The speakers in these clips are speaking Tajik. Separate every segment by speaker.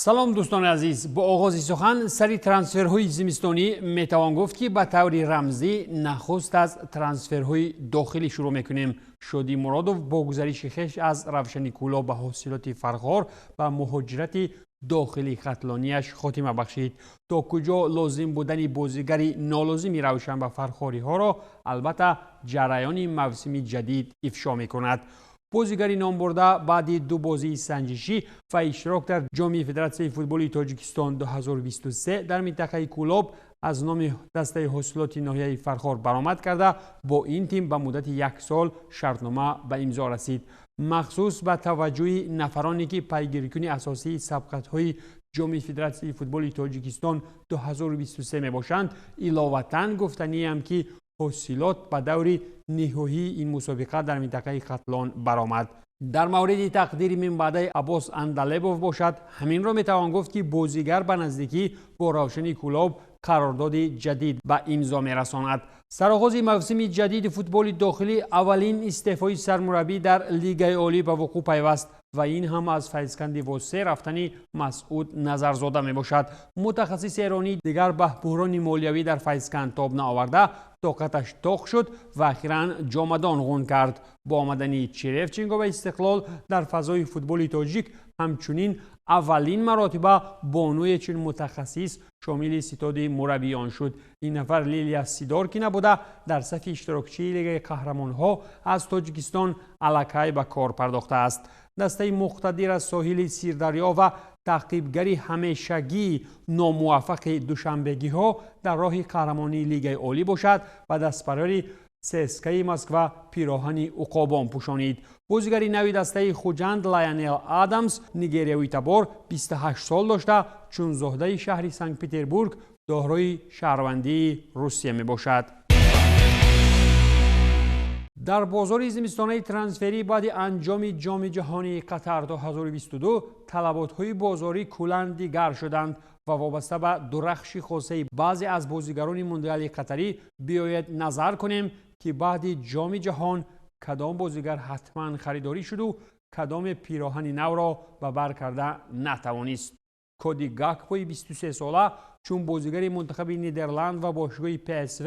Speaker 1: Салом, дӯстони азиз. Бо оғози сухан сари трансферҳои зимистонӣ метавон гуфт, ки ба таври рамзӣ нахуст аз трансферҳои дохилӣ шурӯъ мекунем. Шодӣ Муродов бо гузариши хеш аз Равшани Кӯлоб ба Ҳосилоти Фарғор ба муҳоҷирати дохили хатлонияш хотима бахшид. То куҷо лозим будани бозигари нолозими Равшан ба фархориҳоро албатта ҷараёни мавсими ҷадид ифшо мекунад. Бозигари номбурда баъди ду бозии санҷишӣ ва иштирок дар Ҷоми Федератсияи футболи Тоҷикистон 2023 дар минтақаи Кӯлоб аз номи дастаи Ҳосилоти ноҳияи Фархор баромад карда, бо ин тим ба муддати як сол шартнома ба имзо расид. Махсус ба таваҷҷӯҳи нафароне, ки пайгирикуни асосии сабқатҳои Ҷоми Федератсияи футболи Тоҷикистон 2023 мебошанд, иловатан гуфтаниам, ки Ҳосилот ба даври ниҳоии ин мусобиқа дар минтақаи Хатлон баромад. Дар мавриди тақдири минбаъдаи Аббос Андалебов бошад, ҳаминро метавон гуфт, ки бозигар ба наздикӣ бо Равшани Кӯлоб қарордоди ҷадид ба имзо мерасонад. Сароғози мавсими ҷадиди футболи дохилӣ аввалин истеъфои сармураббӣ дар Лигаи олӣ ба вуқӯъ пайваст ва ин ҳам аз Файзканди Восе рафтани Масъуд Назарзода мебошад. Мутахассиси эронӣ дигар ба буҳрони молиявӣ дар Файзканд тоб наоварда, тоқаташ тоқ шуд ва ахиран ҷомадон ғун кард. Бо омадани Черевченко ба Истиқлол дар фазои футболи тоҷик ҳамчунин аввалин маротиба бонуе чун мутахассис шомили ситоди мураббиён шуд. Ин нафар Лилия Сидоркина буда, дар сафи иштирокчии Лигаи қаҳрамонҳо аз Тоҷикистон аллакай ба кор пардохтааст. Дастаи муқтадир аз соҳили Сирдарё ва таъқибгари ҳамешагии номуваффақи душанбегиҳо дар роҳи қаҳрамонии Лигаи олӣ бошад ва дастпарвари ЦСКАи Москва пироҳани уқобон пӯшонид. Бозигари нави дастаи Хуҷанд Лайонел Адамс, нигериявӣ табор, 28 сол дошта, чун зоҳдаи шаҳри Санкт Петербург дорои шаҳрвандии Русия мебошад. Дар бозори зимистонаи трансферӣ баъди анҷоми Ҷоми ҷаҳонии Қатар 2022 талаботҳои бозорӣ куллан дигар шуданд ва вобаста ба дурахши хосаи баъзе аз бозигарони Мундиали қатарӣ биёед назар кунем, ки баъди Ҷоми ҷаҳон кадом бозигар ҳатман харидорӣ шуду кадоме пироҳани навро ба бар карда натавонист. Коди Гакпои 23 сола чун бозигари мунтахаби Нидерланд ва бошгоҳи ПСВ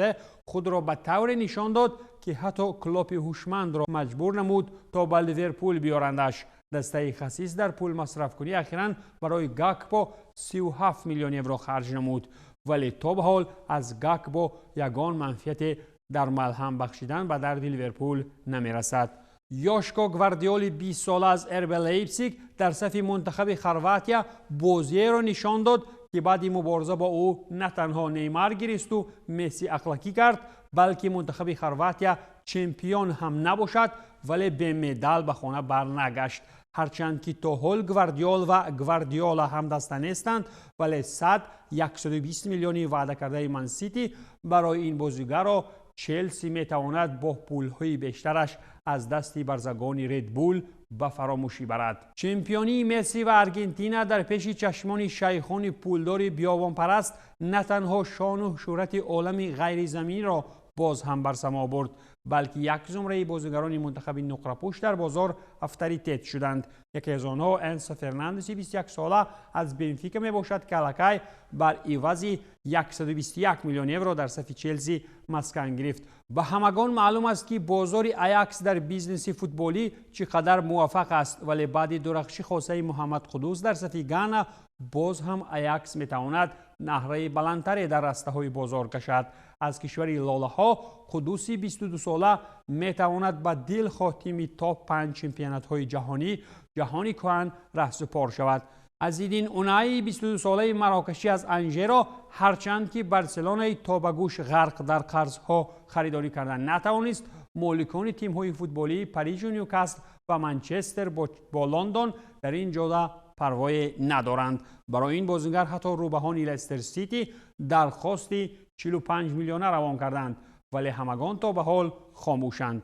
Speaker 1: худро ба тавре нишон дод, ки ҳатто Клопи ҳушмандро маҷбур намуд, то ба Ливерпул биёрандаш. Дастаи хасис дар пулмасрафкунӣ ахиран барои Гакпо 37 миллион евро харҷ намуд, вале то ба ҳол аз Гакпо ягон манфиате дар малҳам бахшидан ба дарди Ливерпул намерасад. Ёшко Гвардиоли 20 сола аз РБ Лейпсиг дар сафи мунтахаби Хорватия бозиеро нишон дод, ки баъди мубориза бо ӯ на танҳо Неймар гиристу Месси ақлакӣ кард, балки мунтахаби Хорватия чемпион ҳам набошад, вале бемедал ба хона барнагашт. Ҳарчанд ки то ҳол Гвардиол ва Гвардиола ҳамдаста нестанд, вале 100-120 миллиони ваъда кардаи Мансити барои ин бозигарро Челси метавонад бо пулҳои бештараш аз дасти барзагони Редбул ба фаромӯшӣ барад. Чемпионии Месси ва Аргентина дар пеши чашмони шайхони пулдори биёбонпараст на танҳо шону шӯҳрати олами ғайризаминиро боз ҳам бар само бурд, балки як зумраи бозигарони мунтахаби нуқрапӯш дар бозор авторитет шуданд. Яке аз онҳо Энсо Фернандеси 21 сола аз Бенфика мебошад, ки аллакай бар ивази 121 миллион евро дар сафи Челси маскан гирифт. Ба ҳамагон маълум аст, ки бозори Аякс дар бизнеси футболӣ чӣ қадар муваффақ аст, вале баъди дурахши хосаи Муҳаммад Қудус дар сафи Гана боз ҳам Аякс метавонад наҳраи баландтаре дар растаҳои бозор кашад. Аз кишвари лолаҳо Қудуси 22 сола метавонад ба дилхоҳ тими топ 5 чемпионатҳои ҷаҳонӣ, ҷаҳони кӯҳан раҳсупор шавад. Азидин Унаи 22 солаи марокашӣ аз Анжеро, ҳарчанд ки Барселонаи то ба гӯш ғарқ дар қарзҳо харидорӣ карда натавонист, моликони тимҳои футболии Парижу Нюкасл ва Манчестер бо Лондон дар ин ҷода парвое надоранд. Барои ин бозингар ҳатто рӯбаҳони Лестер Сити дархости 45 миллиона равон карданд, вале ҳамагон то ба ҳол хомӯшанд.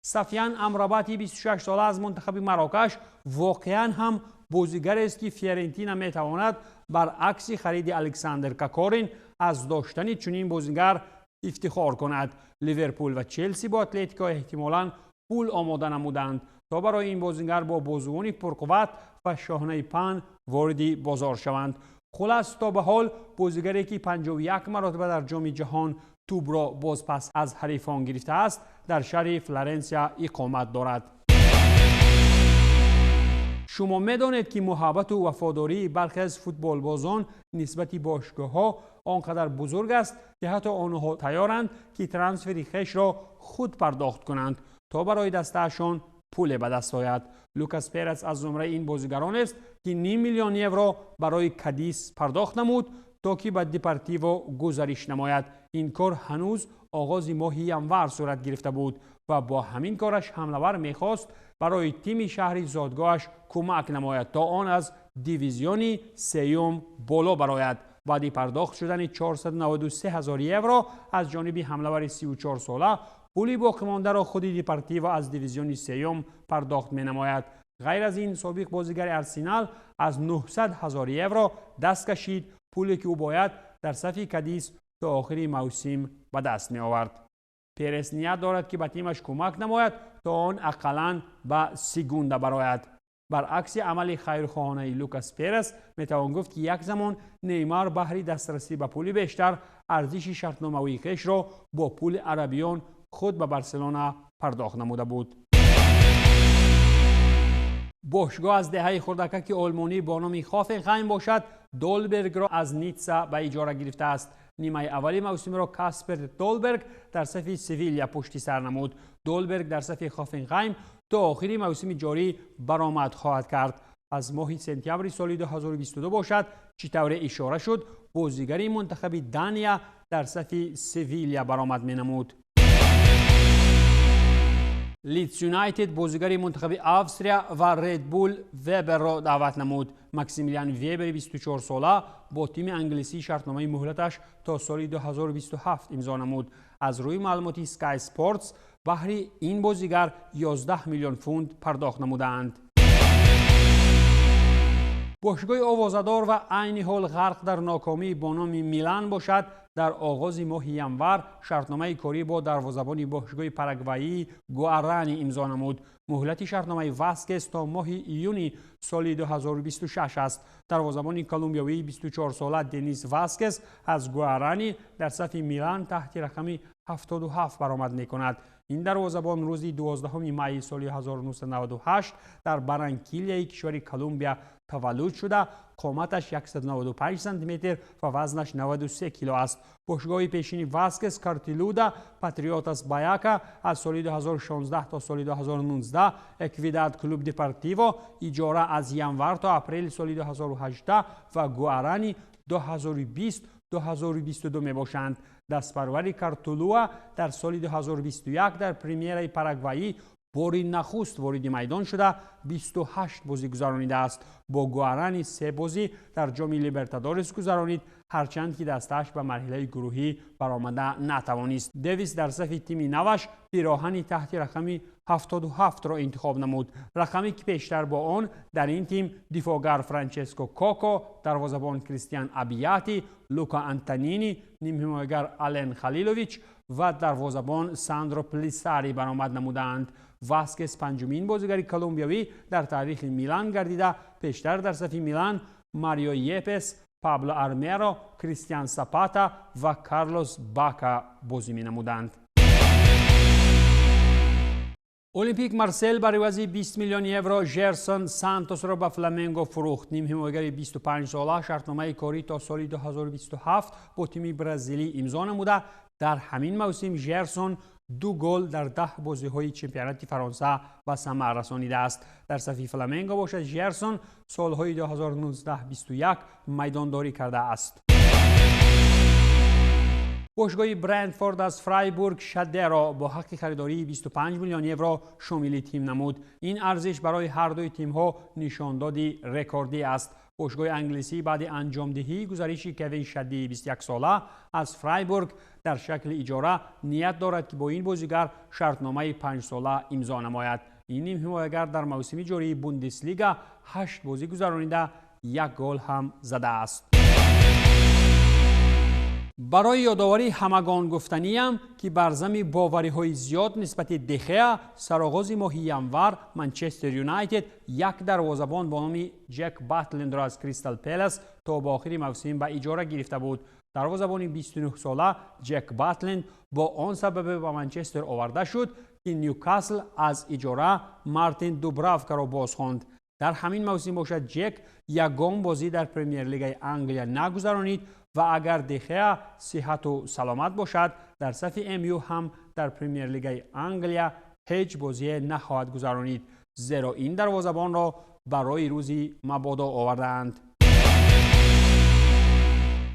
Speaker 1: Сафиян Амрабати 26 сола аз мунтахаби Марокаш воқеан ҳам бозигарест, ки Фиорентина метавонад баръакси хариди Александр Кокорин аз доштани чунин бозингар ифтихор кунад. Ливерпул ва Челси бо Атлетико эҳтимолан пул омода намуданд, то То барои ин бозингар бо бозувони пурқувват ва шоҳнаи паҳн вориди бозор шаванд. Хулас, то ба ҳол бозигаре, ки 51 маротиба дар Ҷоми Ҷаҳон тӯбро бозпас аз ҳарифон гирифтааст, дар шаҳри Флоренсия иқомат дорад. Шумо медонед, ки муҳаббату вафодории бархе аз футболбозон нисбати бошгоҳҳо он қадар бузург аст, ки ҳатто онҳо тайёранд, ки трансфери хешро худ пардохт кунанд, то барои дастаашон пуле ба даст ояд. Лукас Перес аз зумраи ин бозигаронест, ки ним миллион евро барои Кадис пардохт намуд, то ки ба Депортиво гузариш намояд. Ин кор ҳанӯз оғози моҳи январ сурат гирифта буд ва бо ҳамин кораш ҳамлавар мехост барои тими шаҳри зодгоҳаш кӯмак намояд, то он аз дивизиони сеюм боло барояд. Баъди пардохт шудани 493 ҳазор евро аз ҷониби ҳамлавари 34 сола, пули боқимондаро худи Депортиво аз дивизиони сеюм пардохт менамояд. Ғайр аз ин, собиқ бозигари Арсенал аз 900 ҳазор евро даст кашид, пуле ки ӯ бояд дар сафи Кадис то охири мавсим ба даст меовард. Перес ният дорад, ки ба тимаш кӯмак намояд, то он ақаллан ба Сегунда барояд. Баръакси амали хайрхоҳонаи Лукас Перес, метавон гуфт, ки як замон Неймар баҳри дастрасӣ ба пули бештар арзиши шартномавии хешро бо пули арабиён худ ба Барселона пардохт намуда буд. Бошгоҳ аз деҳаи хурдакаки олмонӣ бо номи Хофенхайм бошад, Долбергро аз Ницца ба иҷора гирифтааст. Нимаи аввали мавсимро Каспер Долберг дар сафи Севиля пушти сар намуд. Долберг дар сафи Хофенхайм то охири мавсими ҷорӣ баромад хоҳад кард. Аз моҳи сентябри соли 2022 бошад, чӣ тавре ишора шуд, бозигари мунтахаби Дания дар сафи Севиля баромад менамуд. Лидс Юнайтед бозигари мунтахаби Австрия ва Редбул Веберро даъват намуд. Максимилиан Вебери 24 сола бо тими англисӣ шартномаи муҳлаташ то соли 2027 имзо намуд. Аз рӯи маълумоти Sky Sports, баҳри ин бозигар 11 миллион фунт пардохт намудаанд. Бошгоҳи овозадор ва айни ҳол ғарқ дар нокомӣ бо номи Милан бошад, дар оғози моҳи январ шартномаи корӣ бо дарвозабони бошгоҳи парагваии Гуарани имзо намуд. Муҳлати шартномаи Васкес то моҳи июни соли 2026 аст. Дарвозабони колумбиявии 24 сола Денис Васкес аз Гуарани дар сафи Милан таҳти рақами 77 баромад мекунад. Ин дарвозабон рӯзи 12 майи соли 1998 дар Баранкилияи кишвари Колумбия таваллуд шуда, қоматаш 195 сантиметр ва вазнаш 93 кило аст. Бошгоҳи пешини Васкес Картилуда, Патриотас Баяка аз соли 2016 то соли 2019, Эквидад Клуб Депортиво иҷора аз январ то апрели соли 2018 ва Гуарани 2020 2022 мебошанд. Дастпарвари Картулуа дар соли 2021 дар премьераи парагваӣ бори нахуст вориди майдон шуда, 28 бозӣ гузаронидааст. Бо Гуарани се бозӣ дар Ҷоми Либертадорес гузаронид, ҳарчанд ки дастааш ба марҳилаи гурӯҳӣ баромада натавонист. Девис дар сафи тими наваш пироҳани таҳти рақами 77-ро интихоб намуд, рақаме ки пештар бо он дар ин тим дифоъгар Франческо Коко, дарвозабон Кристиан Абиати, Лука Антонини, нимҳимоягар Ален Халилович ва дарвозабон Сандро Плисари баромад намудаанд. Васкес панҷумин бозигари колумбиявӣ дар таърихи Милан гардида, пештар дар сафи Милан Марио Епес, Пабло Армеро, Кристиан Сапата ва Карлос Бака бозӣ менамуданд. Олимпик Марсел бар ивази 20 миллион евро Жерсон Сантосро ба Фламенго фурӯхт. Нимҳимоягари 25 сола шартномаи корӣ то соли 2027 бо тими бразилӣ имзо намуда, дар ҳамин мавсим Жерсон ду гол дар 10 бозиҳои чемпионати Фаронса ба самар расонидааст. Дар сафи Фламенго бошад, Жерсон солҳои 2019-21 майдондорӣ кардааст. Бошгоҳи Брентфорд аз Фрайбург Шадеро бо ҳаққи харидории 25 миллион евро шомили тим намуд. Ин арзиш барои ҳардуи тимҳо нишондоди рекордӣ аст. Бошгоҳи англисӣ баъди анҷомдиҳии гузариши Кевин Шадии 21 сола аз Фрайбург дар шакли иҷора ният дорад, ки бо ин бозигар шартномаи панҷсола имзо намояд. Ин нимҳимоягар дар мавсими ҷории Бундеслига ҳашт бозӣ гузаронида, як гол ҳам задааст. Барои ёдоварии ҳамагон гуфтаниям, ки бар зами бовариҳои зиёд нисбати Дехеа сароғози моҳи январ Манчестер Юнайтед як дарвозабон бо номи Ҷек Батлендро аз Кристал Пелас то ба охири мавсим ба иҷора гирифта буд. Дарвозабони 29-сола Ҷек Батленд бо он сабабе ба Манчестер оварда шуд, ки Нюкасл аз иҷора Мартин Дубравкаро бозхонд. Дар ҳамин мавсим бошад, Ҷек ягон бозӣ дар Премер-лигаи Англия нагузаронид ва агар Дехеа сиҳату саломат бошад, дар сафи МЮ ҳам дар Премер-лигаи Англия ҳеҷ бозие нахоҳад гузаронид, зеро ин дарвозабонро барои рӯзи мабодо овардаанд.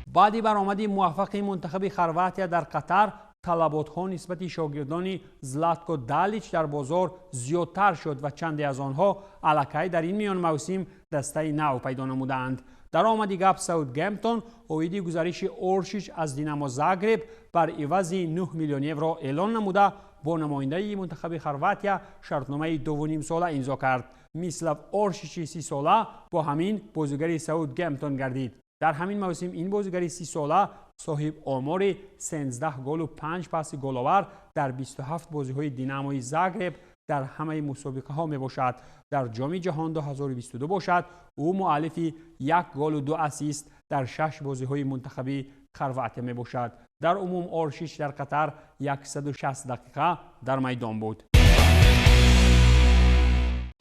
Speaker 1: Баъди баромади муваффақи мунтахаби Хорватия дар Қатар, талаботҳо нисбати шогирдони Златко Далич дар бозор зиёдтар шуд ва чанде аз онҳо аллакай дар ин миён мавсим дастаи нав пайдо намудаанд. Дар омади гап, Саутгемптон оиди гузариши Оршич аз Динамо Загреб бар ивази 9 миллион евро эълон намуда, бо намояндаи мунтахаби Хорватия шартномаи дувунимсола имзо кард. Мислав Оршичи 30-сола бо ҳамин бозигари Саутгемптон гардид. Дар ҳамин мавсим ин бозигари 30-сола соҳиб омори 13 голу 5 паси головар дар 27 бозиҳои Динамои Загреб дар ҳамаи мусобиқаҳо мебошад. Дар Ҷоми ҷаҳон 2022 бошад, ӯ муаллифи як голу ду ассист дар шаш бозиҳои мунтахаби Хорватия мебошад. Дар умум Оршич дар Қатар 160 дақиқа дар майдон буд.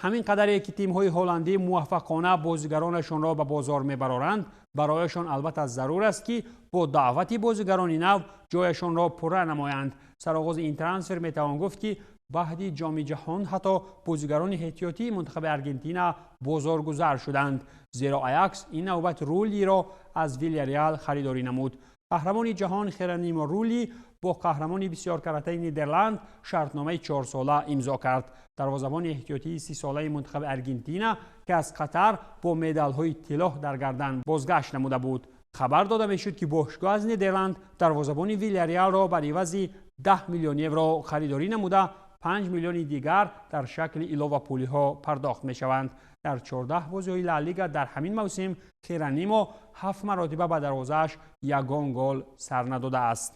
Speaker 1: Ҳамин қадаре ки тимҳои ҳолландӣ муваффақона бозигаронашонро ба бозор мебароранд, барояшон албатта зарур аст, ки бо даъвати бозигарони нав ҷояшонро пурра намоянд. Сароғози ин трансфер метавон гуфт, ки баъди Ҷоми ҷаҳон ҳатто бозигарони эҳтиётии мунтахаби Аргентина бозоргузар шуданд, зеро Аякс ин навбат Рулиро аз Вилярреал харидорӣ намуд. Қаҳрамони ҷаҳон Херонимо Рули бо қаҳрамони бисёркаратаи Нидерланд шартномаи 4-сола имзо кард. Дарвозабони эҳтиётии 30-солаи мунтахаби Аргентина, ки аз Қатар бо медалҳои тиллоҳ дар гардан бозгашт намуда буд. Хабар дода мешуд, ки бошгоҳ аз Нидерланд дарвозабони Вилярреалро бар ивази 10 миллион евро харидорӣ намуда, 5 миллиони дигар дар шакли иловапулиҳо пардохт мешаванд. Дар 14 бозиҳои Ла Лига дар ҳамин мавсим Херонимо ҳафт маротиба ба дарвозааш ягон гол сар надодааст.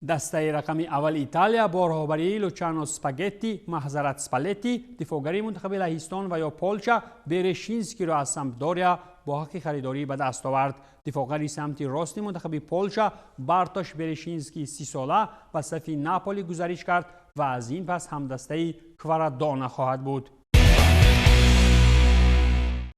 Speaker 1: Дастаи рақами аввали Италия бо роҳбарии Лучано Спагетти, маҳзарат, Спалетти, дифоъгари мунтахаби Лаҳистон ва ё Полша Берешинскиро аз Сампдория бо ҳаққи харидорӣ ба даст овард. Дифоъгари самти рости мунтахаби Полша Бартош Берешински 30-сола ба сафи Наполи гузариш кард ва аз ин пас ҳамдастаи Кварадона хоҳад буд.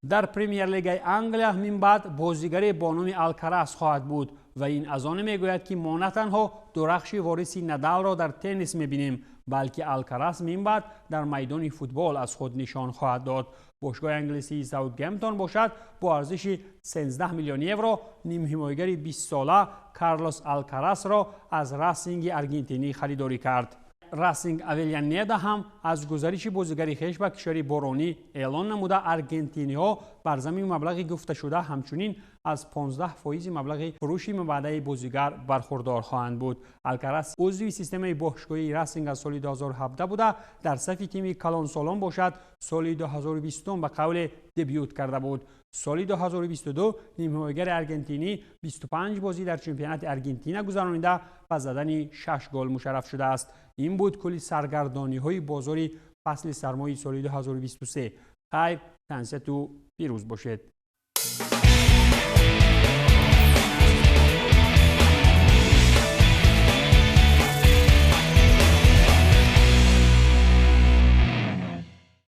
Speaker 1: Дар Премер-лигаи Англия минбаъд бозигаре бо номи Алкарас хоҳад буд ва ин аз оне мегӯяд, ки мо на танҳо дурахши вориси Надалро дар теннис мебинем, балки Алкарас минбаъд дар майдони футбол аз худ нишон хоҳад дод. Бошгоҳи англисии Саутгемптон бошад, бо арзиши 13 миллион евро нимҳимоягари 20-сола Карлос Алкарасро аз Расинги аргентинӣ харидорӣ кард. Расинг Авелянеда ҳам аз гузариши бозигари хеш ба кишвари боронӣ эълон намуда, аргентиниҳо бар замини маблағи гуфташуда ҳамчунин аз 15 фоизи маблағи фурӯши мабаъдаи бозигар бархурдор хоҳанд буд. Алкарас узви системаи бошгоҳии Расинг аз соли 2017 буда, дар сафи тими калонсолон бошад, соли 2020 ба қавле дебют карда буд. Соли 2022 нимҳимоягари аргентинӣ 25 бозӣ дар чемпионати Аргентина гузаронида, ба задани 6 гол мушарраф шудааст. Ин буд кулли саргардониҳои бозори фасли сармои соли 2023. Хайр, тансиҳату пирӯз бошед.